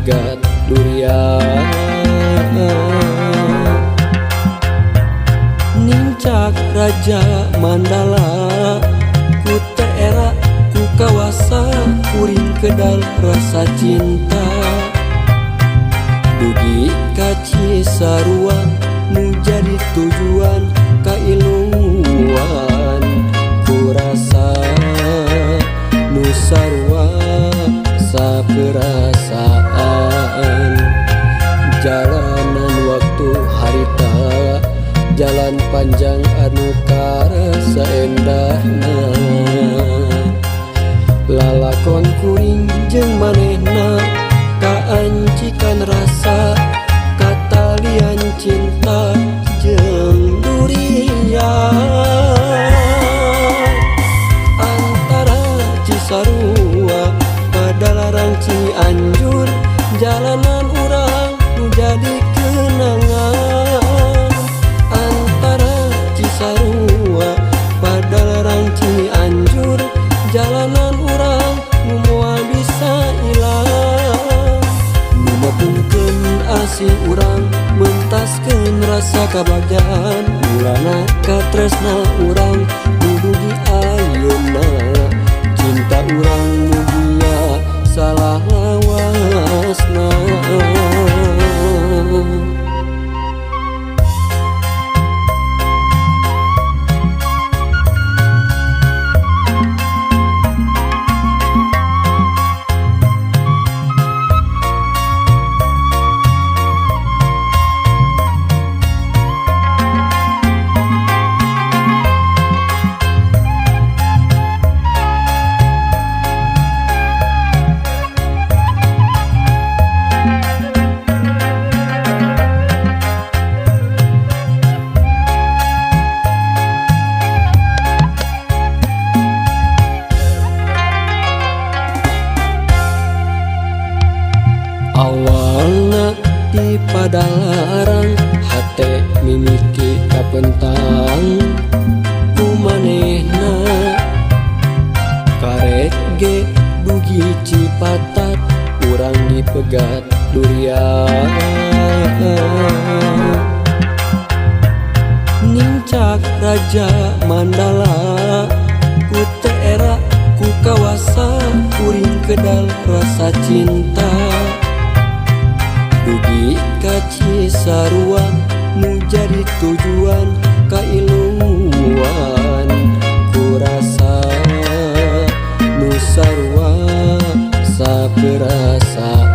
dipegat durian. Nincak Raja Mandala ku era ku kawasa kuring kedal rasa cinta. Dugi ka Cisarua nu jadi tujuan kailungan. Ku rasa nu sarua saperasaan. Jalanan waktu harita jalan panjang anu karasa endahna. Lalakon kuring jeung manehna kaancikan rasa katalian cinta jeung durian. Antara Cisarua Padalarang Cianjur jalanan urang nu jadi kenangan. Antara Cisarua Padalarang Cianjur jalanan urang nu moal bisa ilang. Nu nepungkeun asih urang mentaskeun rasa kabagjaan. Mulana katresna urang nu dugi ayeuna. Cinta urang mugia salah lawasna. Awalna di Padalarang hate mimiti kapentang ku manehna. Karek ge dugi Cipatat urang dipegat durian. Nincak Raja Mandala ku era ku kawasa kuring kedal rasa cinta. Dugi ka Cisarua nu jadi tujuan kailungan. Ku rasa nu sarua saperasaan.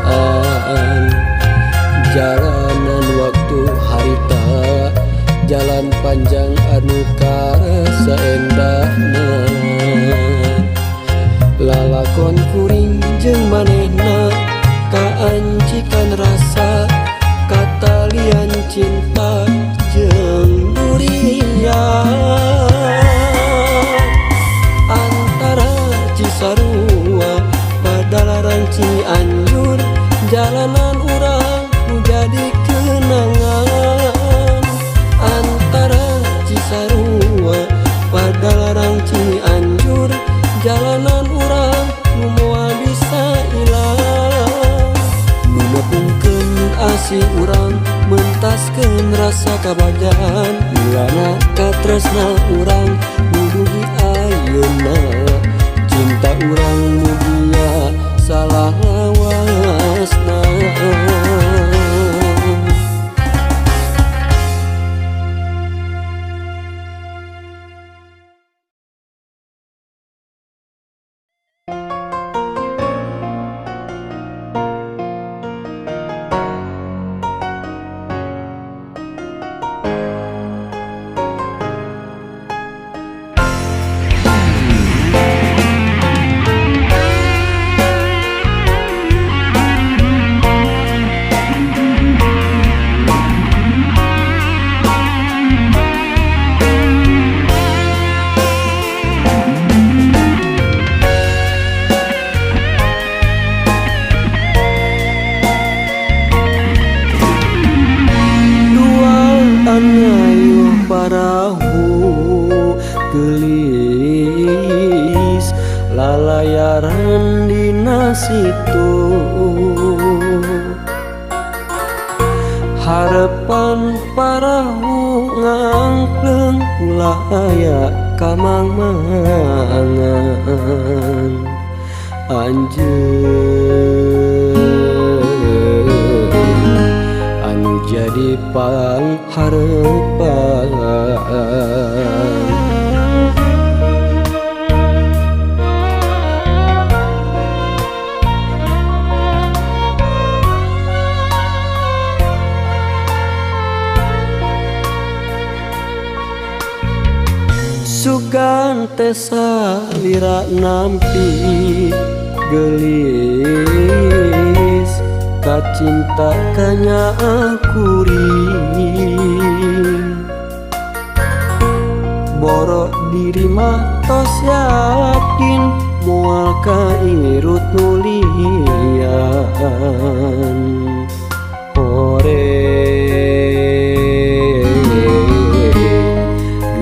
Jalanan waktu harita jalan panjang anu karasa endahna. Lalakon kuring jeung manehna kaancikan rasa katalian cinta jeung durian. Antara Cisarua Padalarang Cianjur jalanan urang nu jadi kenangan. Antara Cisarua Padalarang Cianjur jalanan urang nu moal bisa ilang. Nu nepungkeun asih urang mentaskeun rasa kabagjaan. Mulana katresna urang nu dugi ayeuna. Cinta urang mugia salah lawasna. Parahu gelis lalayaran dina situ. Harepan parahu ngangkleung ulah aya kamang-mangan anjeun anu jadi pangharepan. Sugan teh salira nampi geulis kacinta kanya kuring boro diri mah tos yakin moal kairut nu lian hore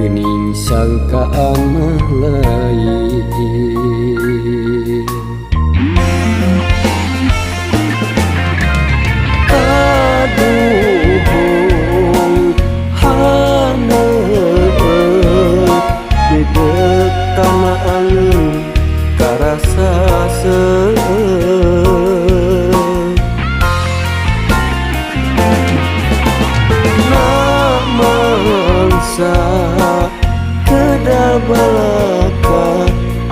geuning sangkaan mah lain. Kaduhung haneut dedek kana angeun karasa seueut namangsa kedal balaka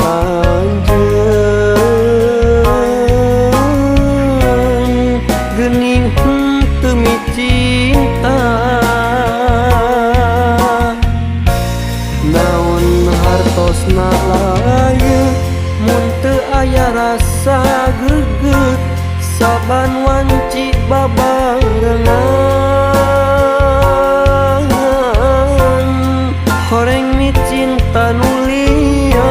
anjeun geuning henteu micinta naon hartosna layu mun teu aya rasa greget saban wanci babarengan horeng micinta nu lian.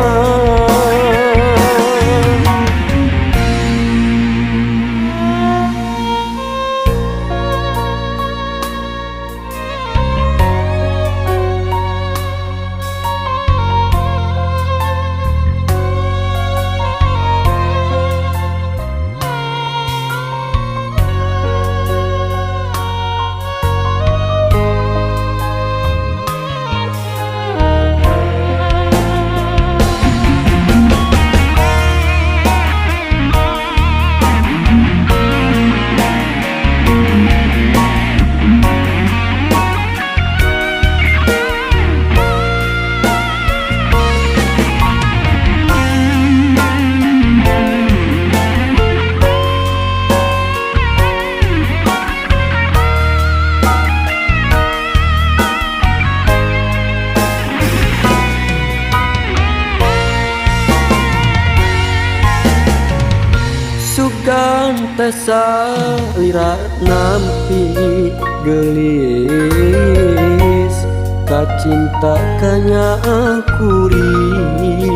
Sugan teh salira nampi geulis kacinta kanya kuring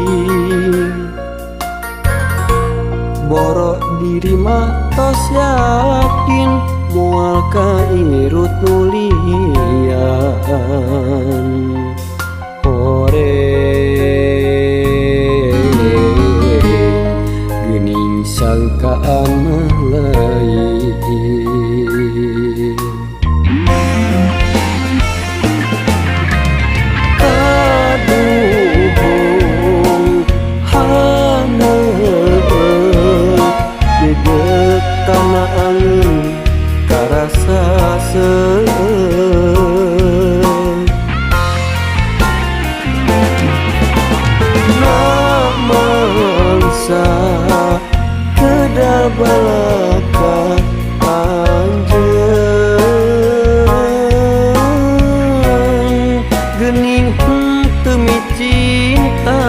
boro diri mah tos yakin moal kairut nu lian hore geuning sangkaan mah lain. Kaduhung haneut dedek kana angeun karasa seueut namangsa kedal balaka anjeun geuning henteu micinta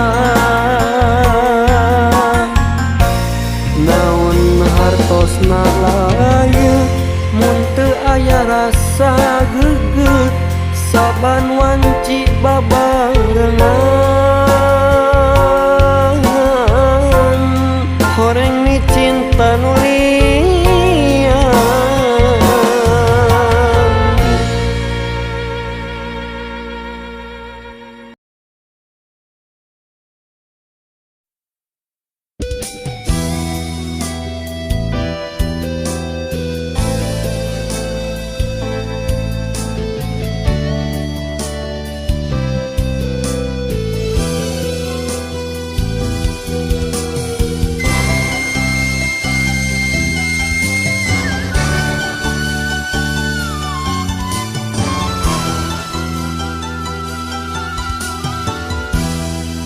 naon hartosna layu mun teu aya rasa greget saban wanci babarengan horeng micinta nu lian.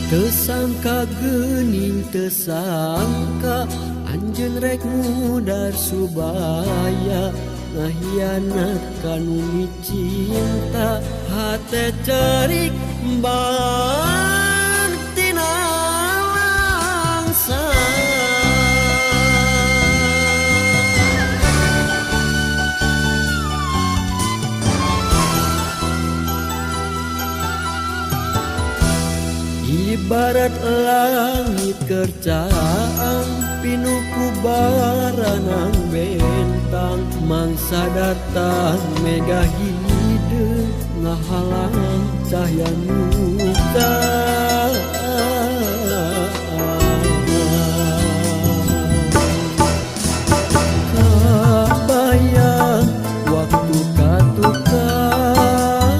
Tersangka geuning tersangka anjeun rek mudar subaya ngahianat kanu micinta hate cerik ban tina langsa. Ibarat langit kercaan pinuh ku baranang bentang mangsa datang mega hideung ngahalang cahya nuka. Kabayang waktu katukang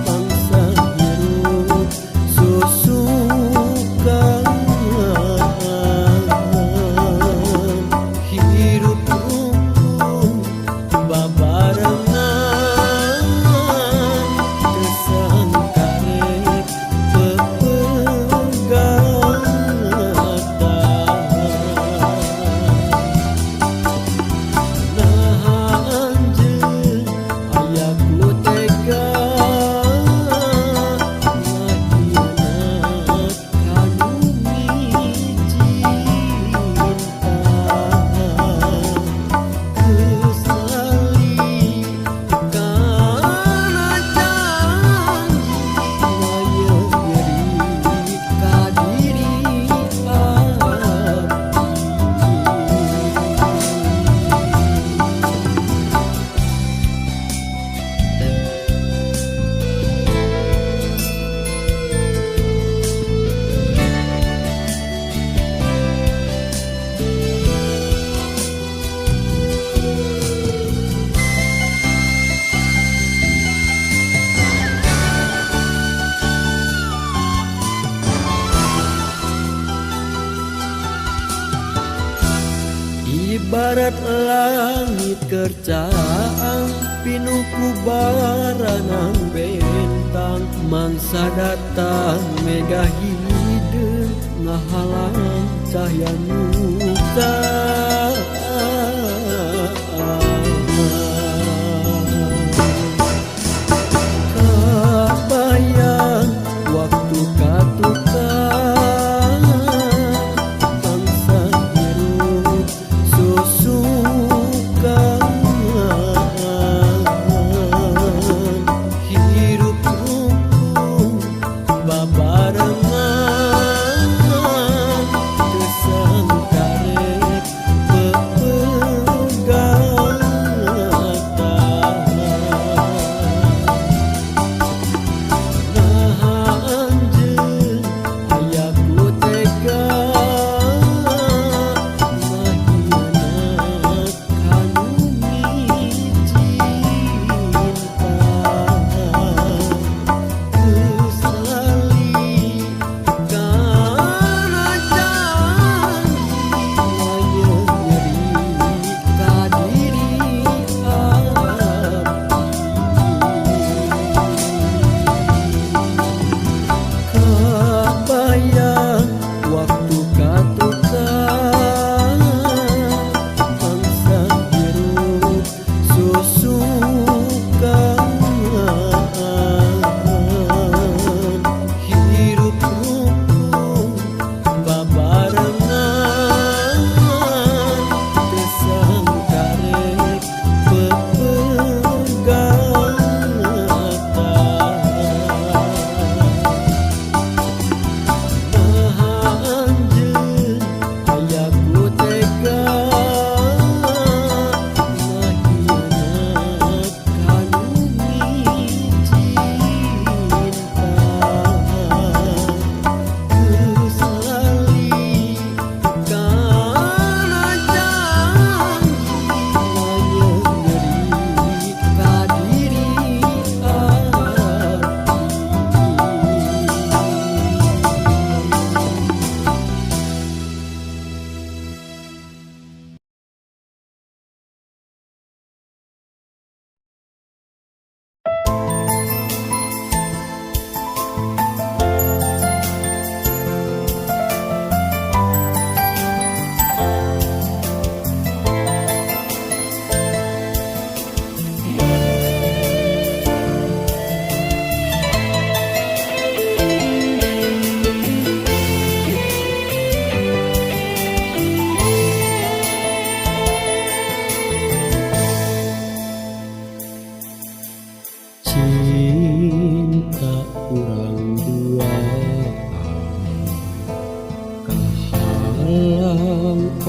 bangsa hirup susukan hirup rukun babarengan tersangka rek pepegatan. Naha anjeun aya ku tega ngahianat kanu micinta geus lali kana janji ngayeureuri ka diri abdi. Ibarat langit kercaan pinuh ku baranang bentang mangsa datang mega hideung ngahalang cahya nuka. Kabayang waktu katukang bangsa hirup susukan hirup rukun babarengan tersangka rek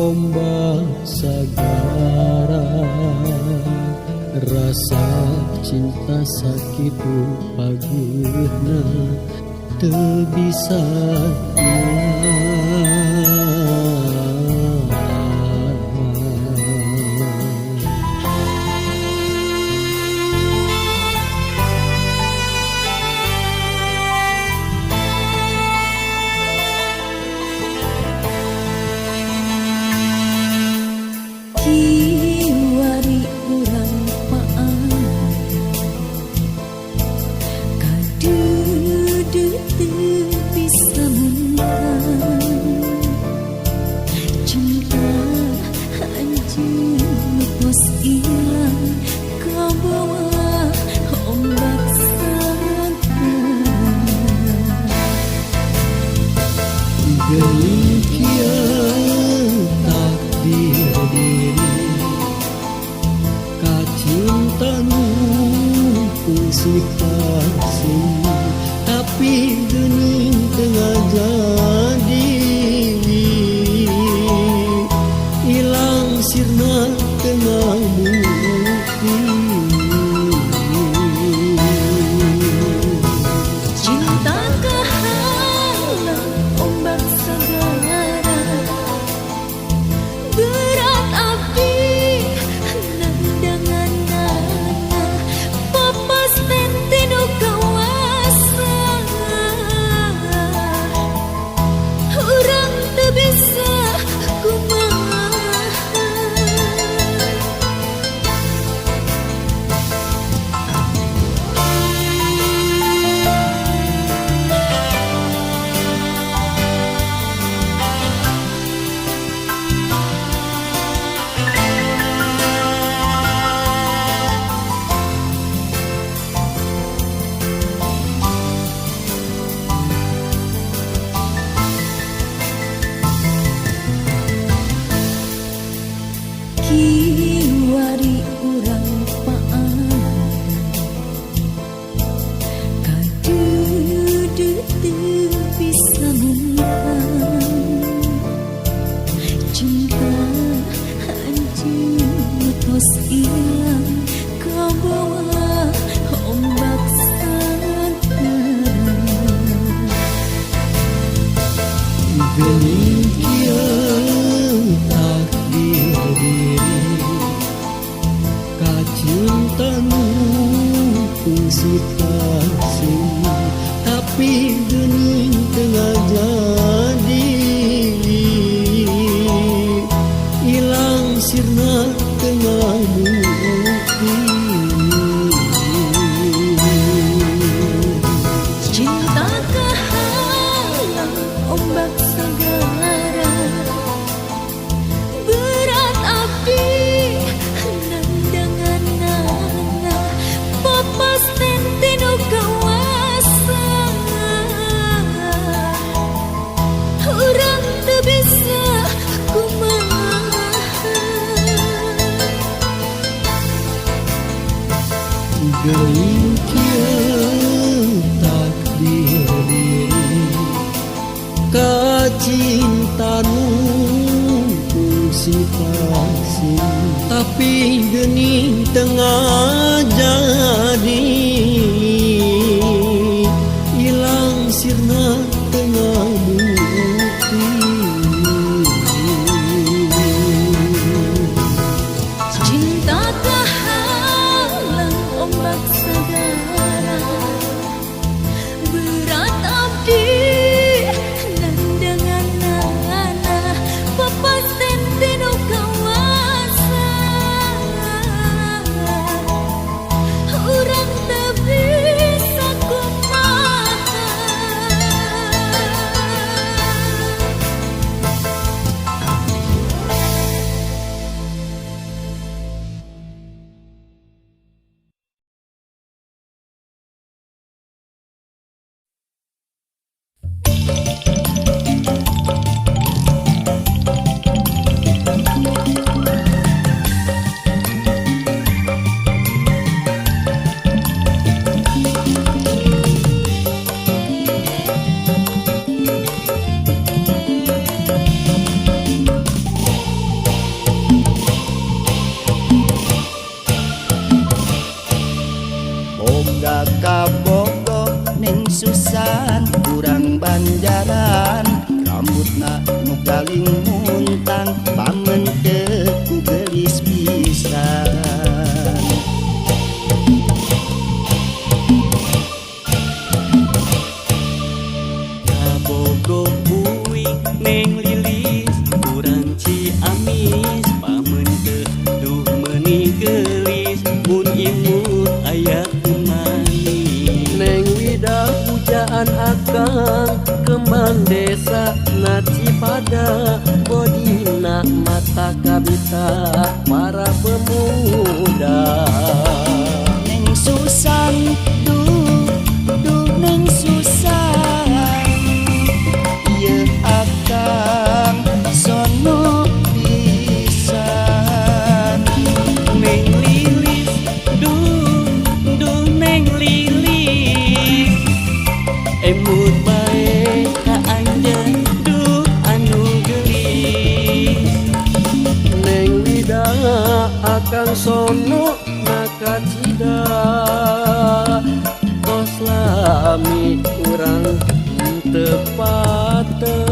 ombak sagara. Rasa cinta sakitu pageuna teu bisa Kiwari urang paan kadeudeuh teu bisa muntah. Cinta anjeun nu tos ilang kabawa ombak sagara. Geuning kieu takdir diri kacinta nu kungsi kasih, tapi geuning teu ngajadi ilang sirna teu ngabukti. Cinta kahalang ombak sagara, berat api nandanganana papasten tinu kawasa. Urang teu bisa kumaha. Kiwari urang paan kadeudeuh teu bisa muntah. Cinta anjeun nu tos ilang kabawa ombak sagara. Geuning kieu takdir diri kacinta nu kungsi kasih, tapi geuning teu ngajadi ilang sirna teu ngabukti. Cinta kahalang ombak sagara, berat api nandanganana papasten tinu kawasa. Urang teu bisa kumaha. Geuning kieu takdir diri kacinta nu kungsi kasih, tapi geuning teu ngajadi ilang sirna teu ngabukti. Cinta kahalang ombak sagara, berat abdi nandanganana papasten tinu kawasa. Urang teu bisa kumaha. Neng Lilis urang Ciamis pamenteu duh meuni geulis mun imut aya manis. Neng Wida pujaan akang kembang desa Nacipada bodina mata kabita para pemuda. Neng Susan duh duh Neng Susan ieu akang sono pisan. Neng Lilis duh duh Neng Lilis emut bae ka anjeun duh anu geulis. Neng Wida akang sono nakacida tos lami urang teu patepang.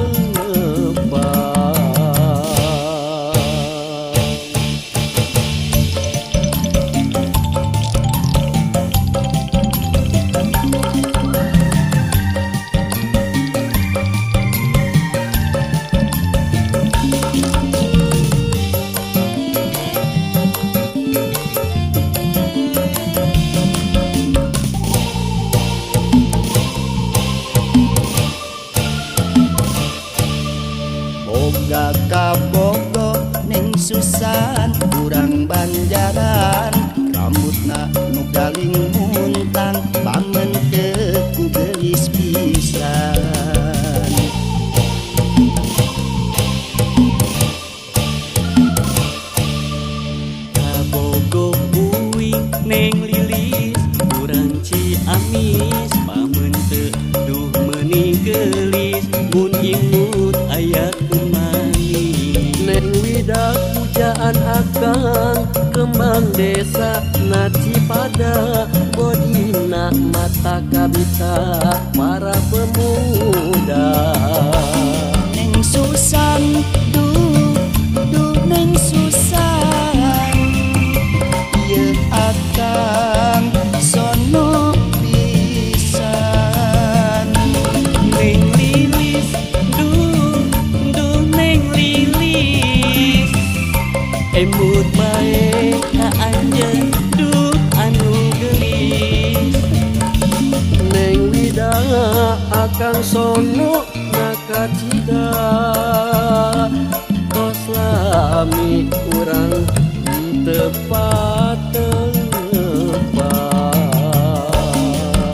Boga kabogo Neng Susan urang Banjaran rambutna nu galing muntang pamenteu ku geulis pisan. Kabogo uing Neng Lilis urang Ciamis pamenteu duh meuni geulis mun imut aya manis. Neng Wida pujaan akang kembang desa Nacipada bodina mata kabita para pemuda. Neng Susan duh duh Neng Susan ieu akang sono pisan. Neng Lilis duh duh Neng Lilis emut bae ka anjeun duh anu geulis. Neng Wida akang sono nakacida tos lami urang teu patepang.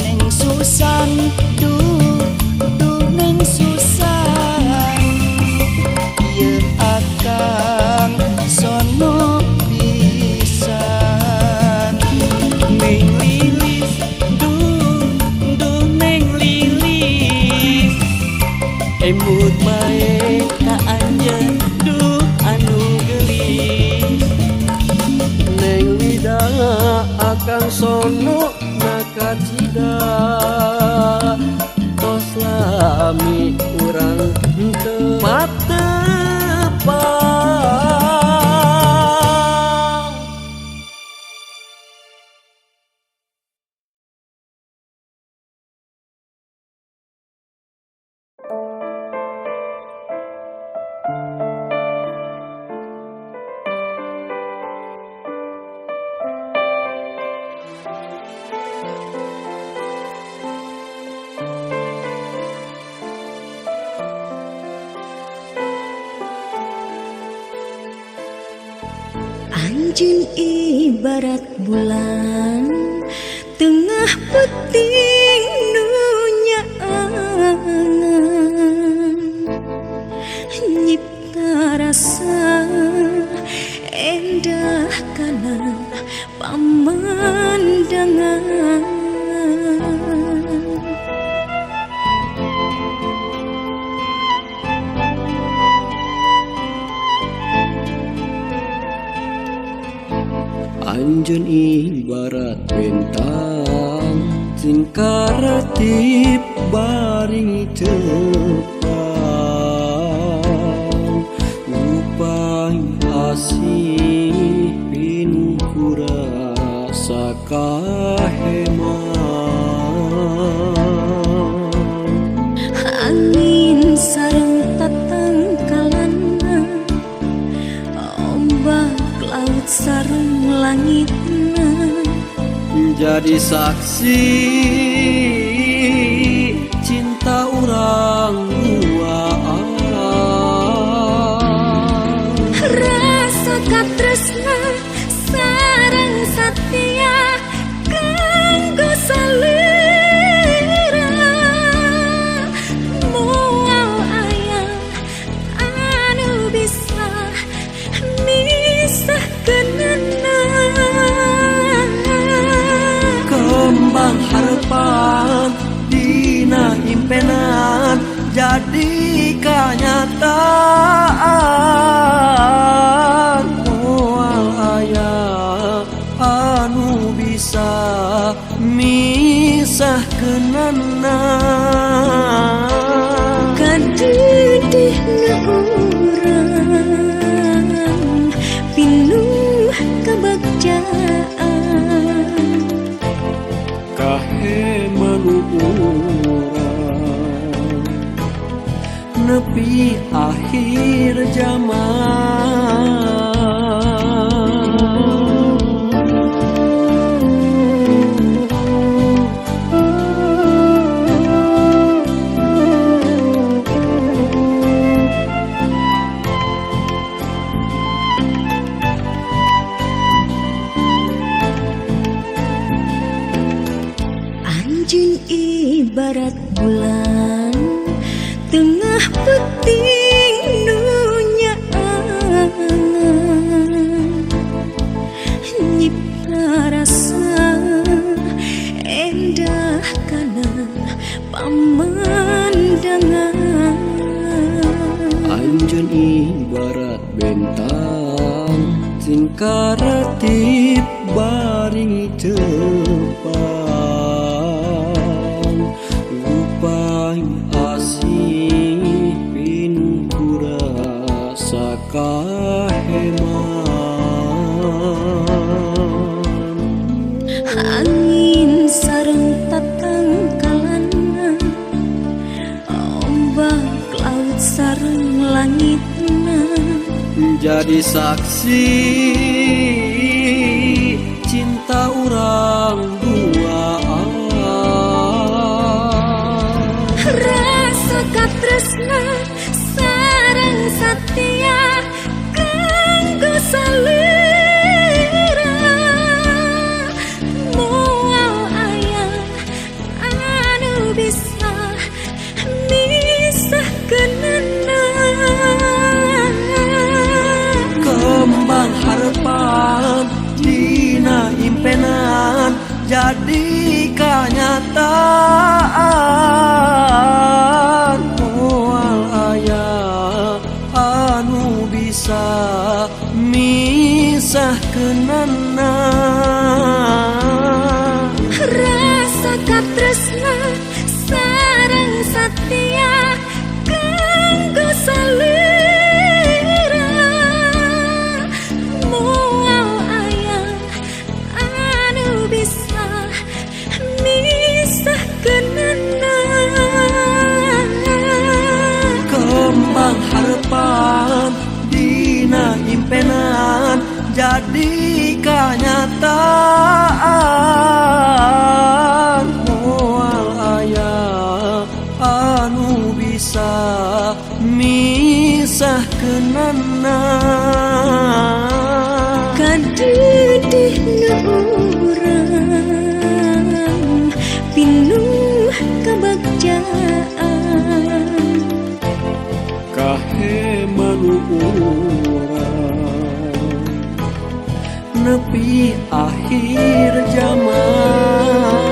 Neng Susan duh duh Neng Susan ieu akang sono pisan. Neng Lilis duh duh Neng Lilis emut bae ka anjeun duh anu geulis. Neng Wida akang sono nakacida tos lami urang teu patepang. Anjeun ibarat bulan tengah peuting nu nyaangan nyipta rasa endah kana pamandangan. Anjeun ibarat bentang singkaratip baring tepang upay asih pinuh ku rasa kahemang. Angin sareng tatang Jadi saksi cinta urang duaan. Rasa katresna sareng satia kanggo salira, moal aya anu bisa misahkeunana. Kembang harapan dina impenan jadi kenyataan, moal aya anu bisa misahkeunana. Kadedehna urang pinuh kabagjaan, Kahema nu urang nepi akhir zaman. Anjeun ibarat bulan tengah peuting nu nyaangan, nyipta rasa endah kana pamandangan. Anjeun ibarat bentang singkaretip baring tepang, upay asih pinuh ku rasa kaheman. Angin sareng tatangkalanna, ombak laut sareng langitna, Jadi saksi cinta urang duaan. Rasa katresna sareng satia kanggo salira, moal aya anu bisa misahkeunana. Kembang harapan dina impenan jadi kenyataan, moal aya anu bisa misahkeunana. Rasa katresna sareng satia kanggo salira, moal aya anu bisa misahkeunana. Kembang harapan dina impenan jadi kenyataan, moal aya anu bisa misahkeunana. Kadedehna urang pinuh kabagjaan, Kahema nu urang nepi akhir zaman.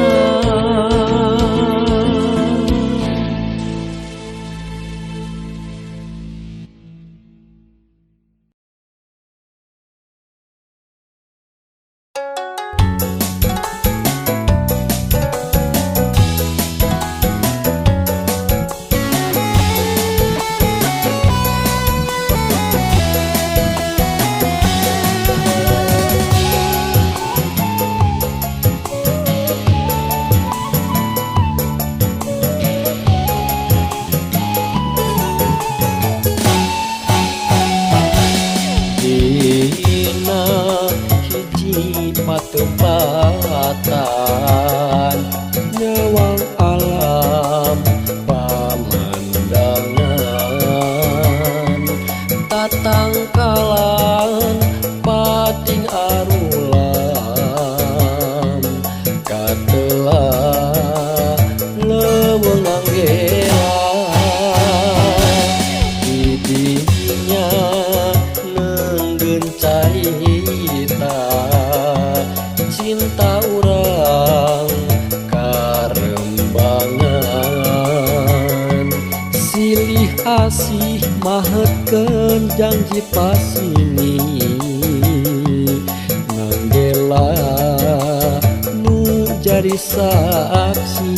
asih mahetkeun janji pasini Nanggela nu jadi saksi.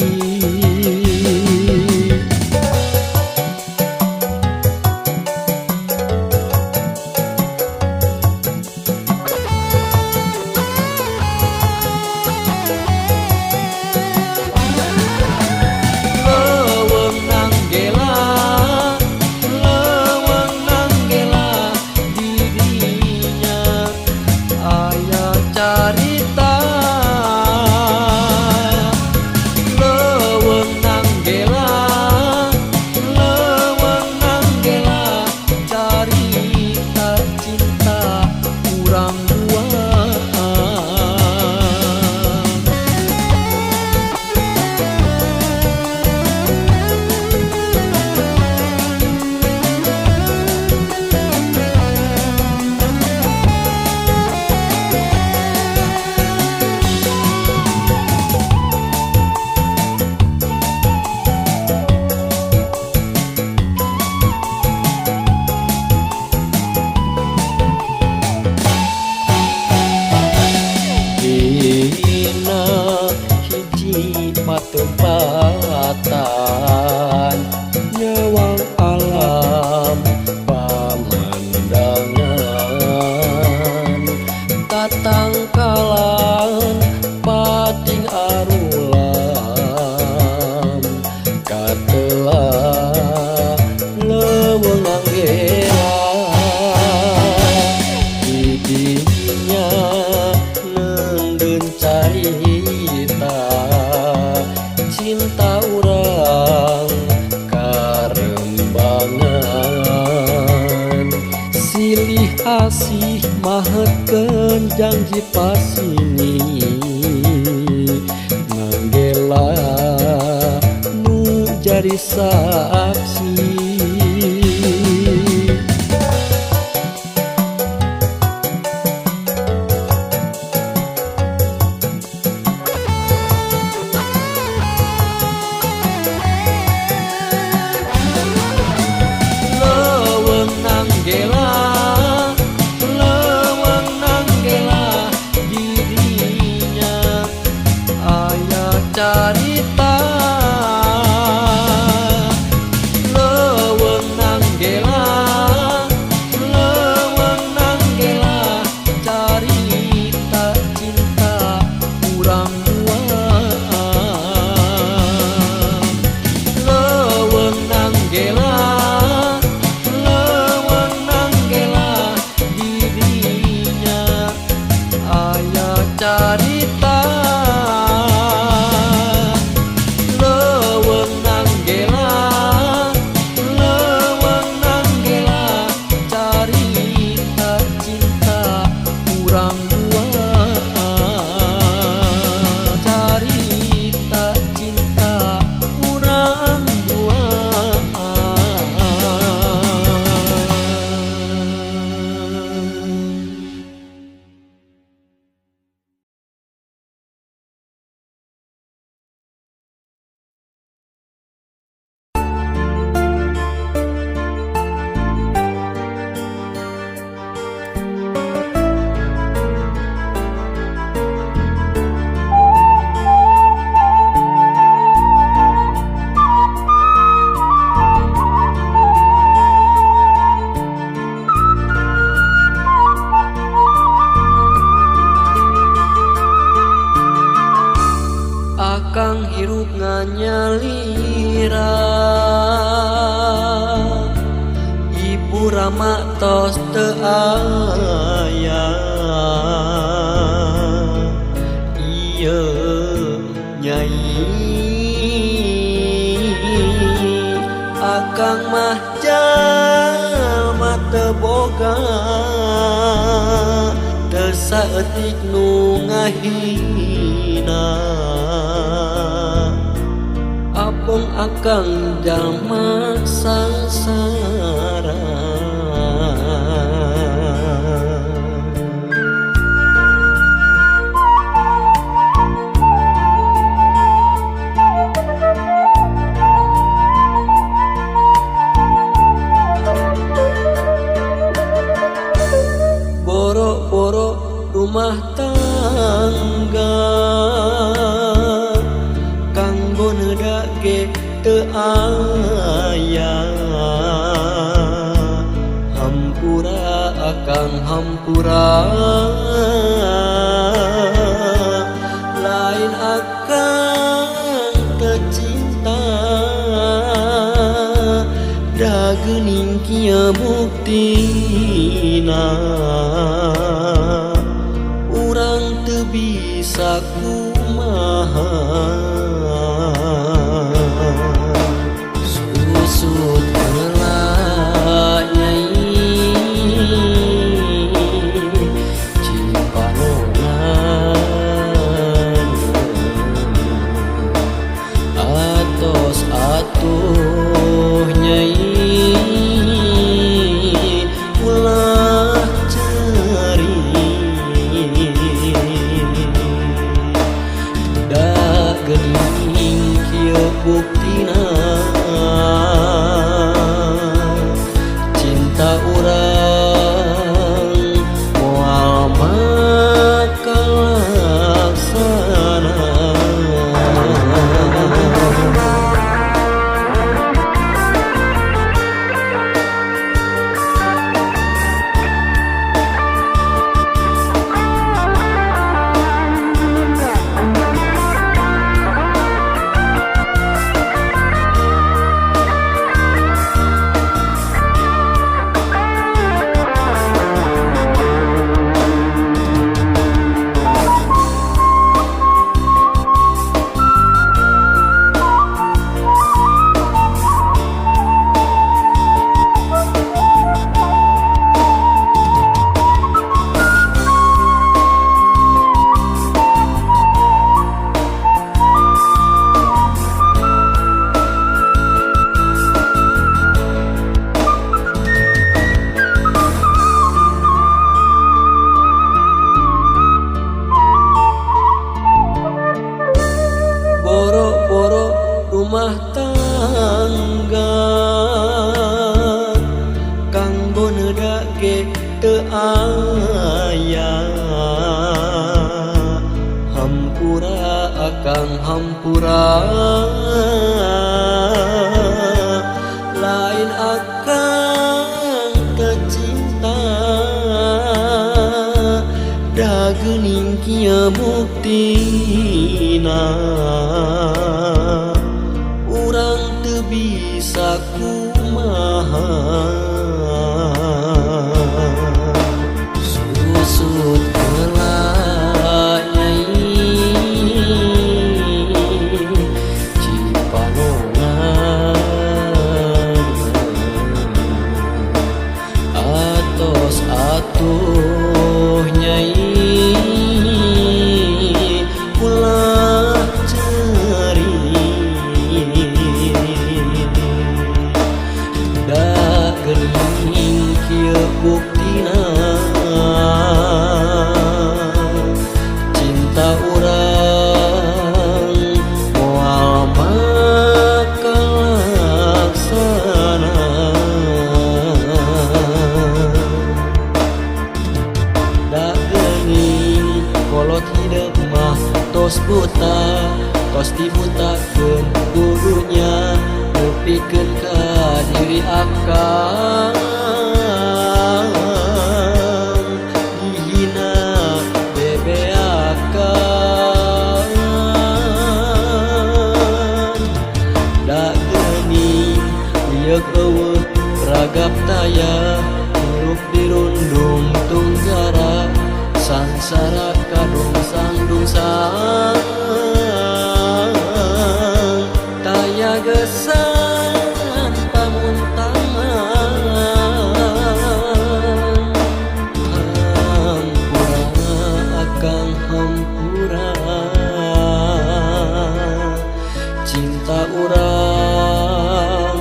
Tempatan nyawang alam pamandangan tatangkalan pating arulam katela leuweung anggela di dinya neundeun carita cinta urang karembangan silih asih mahetkeun janji pasini Nanggela nu jadi saksi. Carita leuweung nanggela carita cinta urang duaan leuweung nanggela di dinya aya carita. Akang hirup nganyalira Ibu Rama tos teu aya ieu nyai Akang mah jalma teu boga teu saeutik nu ngahina Abong akang jalma sangsara. rumah tangga kanggo nedak ge teu aya hampura akang hampura lain akang teu cinta da geuning kieu buktina urang teu bisa kumaha susut heula nyai cipanonan atos atuh nyai ulah ceri da geuning kieu buktina cinta urang moal bakal laksana. Boro-boro rumah tangga kanggo nedak ge teu aya hampura akang hampura lain akang teu cinta da geuning kieu buktina urang teu bisa kumaha susut heula nyai cipanonan atos atuh nyai ulah ceri da geuning kieu buktina cinta urang moal bakal laksana da geuning kolot hideung mah tos buta tos dibutakeun ku dunya nepikeun ka diri akang dihina bebeakan da geuning lieuk eueuh ragap taya hirup dirundung tunggara sangsara kadungsang-dungsang taya gesan pamuntangan hampura akang hampura cinta urang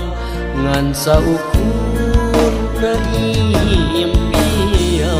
ngan saukur na impian.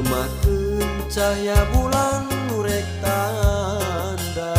Nyugemakeun cahya bulan nu rek tanda.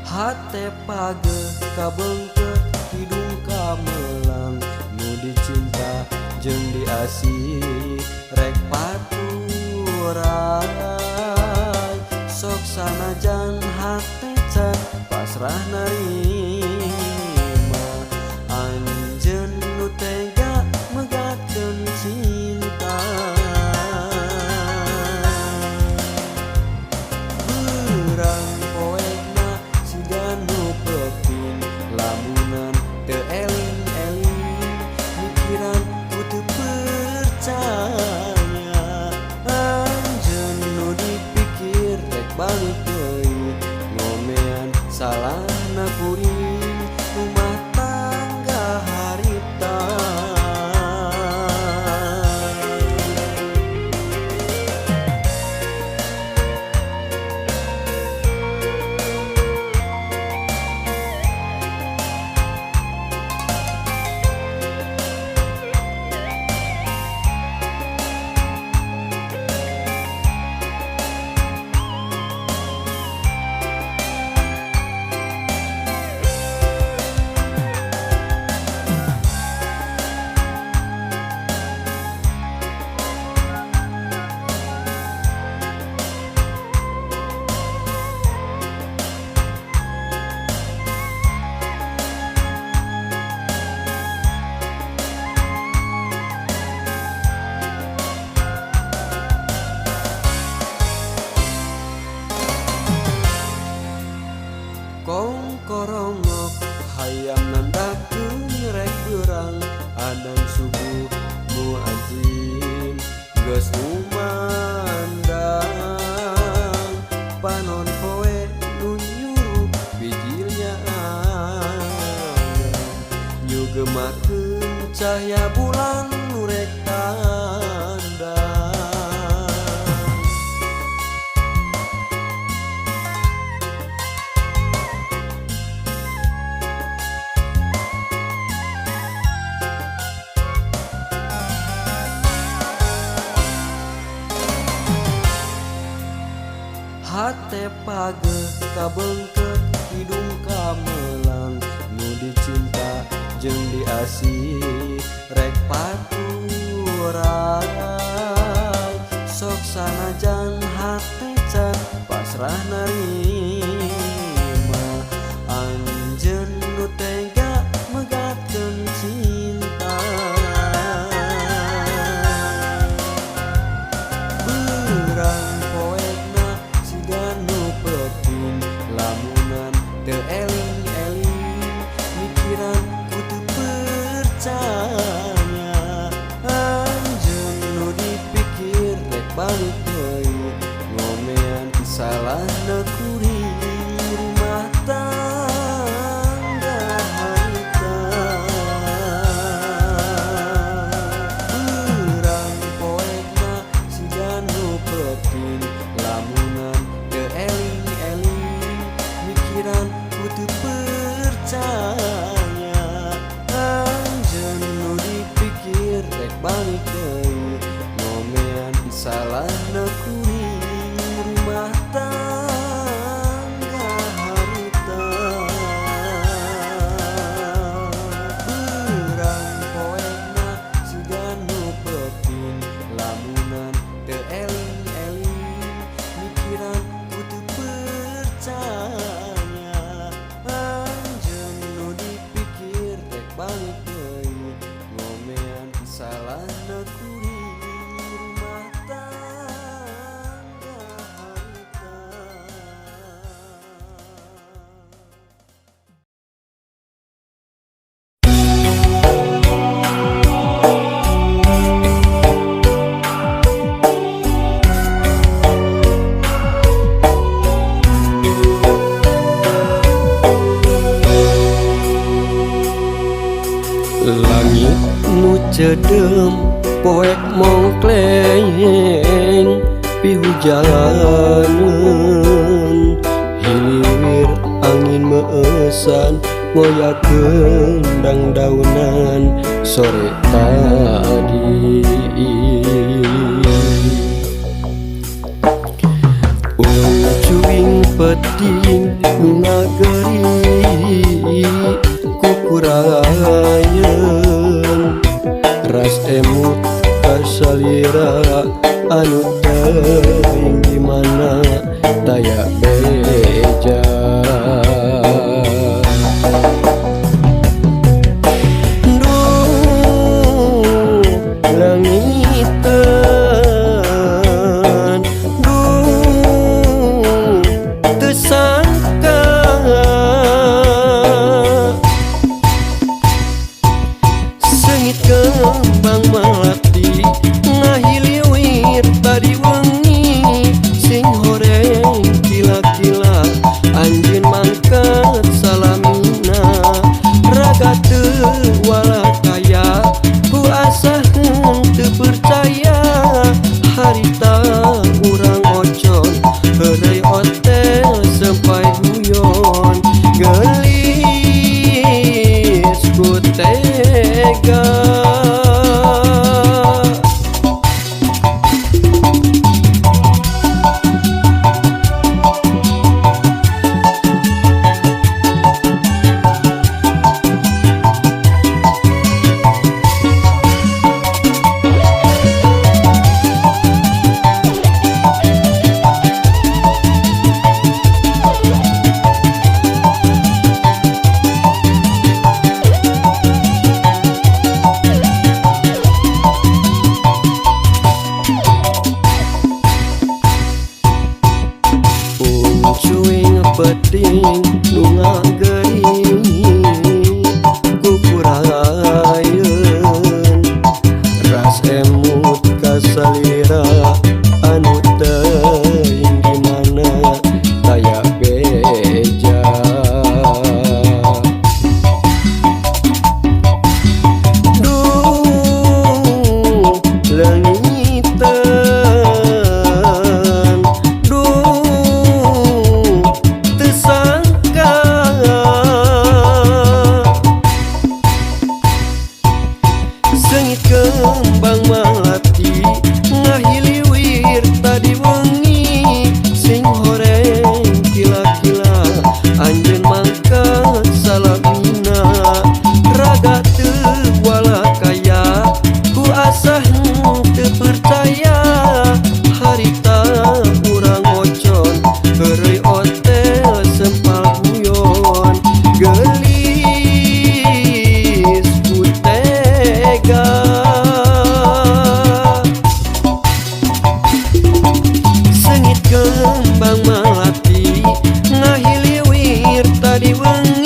Hate pageh kabengket hidung kamelang nu dicinta jeung diasih rek paturan sok sanajan hate can pasrah narima anjeun nu tega megatkeun cinta. Beurang poekna siga nu peuting lamunan teu eling-eling mikiran ku teu percaya anjeun nu dipikir rek balik deui ngomean salahna kuring rumah tangga harita. Kong korongok hayam nandakeun rek beurang adan subuh muazin geus umandang panon poe nu nyuruh bijilnya nyugemakeun cahya bulan nu rek tanda. Hate pageh kabengket hidung kamelang nu dicinta jeung diasih rek paturan sok sanajan hate can pasrah narima anjeun nu tega megatkeun cinta. Beurang poekna siga nu peuting lamunan teu eling-eling mikiran ku teu percaya anjeun nu dipikir rek balik deui ngomean salahna kuring rumah tangga harita. Beurang poekna siga nu peuting lamunan teu eling-eling mikiran ku teu percaya anjeun nu dipikir rek balik deui ngomean salahna kuring rumah tangga harita. Beurang poekna siga nu peuting lamunan teu eling-eling mikiran ku teu percaya anjeun nu dipikir rek balik deui ngomean salahna kuring rumah tangga harita. Langit nu cedem Poek mongkleng pihujaneun, hiliwir angin meesan ngoyakeun dangdaunan sore tadi. Ucuing peting nu ngageri kukurayeun, ras emut kasalira anu teuing di mana daya beja. Duh leungiteun, duh teu sangka seungit kembang melati ngahiliwir tadi wengi, sing horeng kila-kila anjeun mangkat salamina. Raga teu walakaya ku asa henteu percaya, harita urang ocon heureuy otel sampai guyon, geulis ku tega. Cuing peting nu ngageri kukurayeun, ras emut kasalira anu teuing di mana daya beja. Duh leungiteun, duh teu sangka seungit kembang melati ngahiliwir tadi wengi, sing horeng kila-kila anjeun mangkat salamina. Raga teu walakaya ku asa henteu percaya, harita urang ocon heureuy otel sempal guyon, geulis ku tega. Seungit kembang melati ngahiliwir tadi wengi.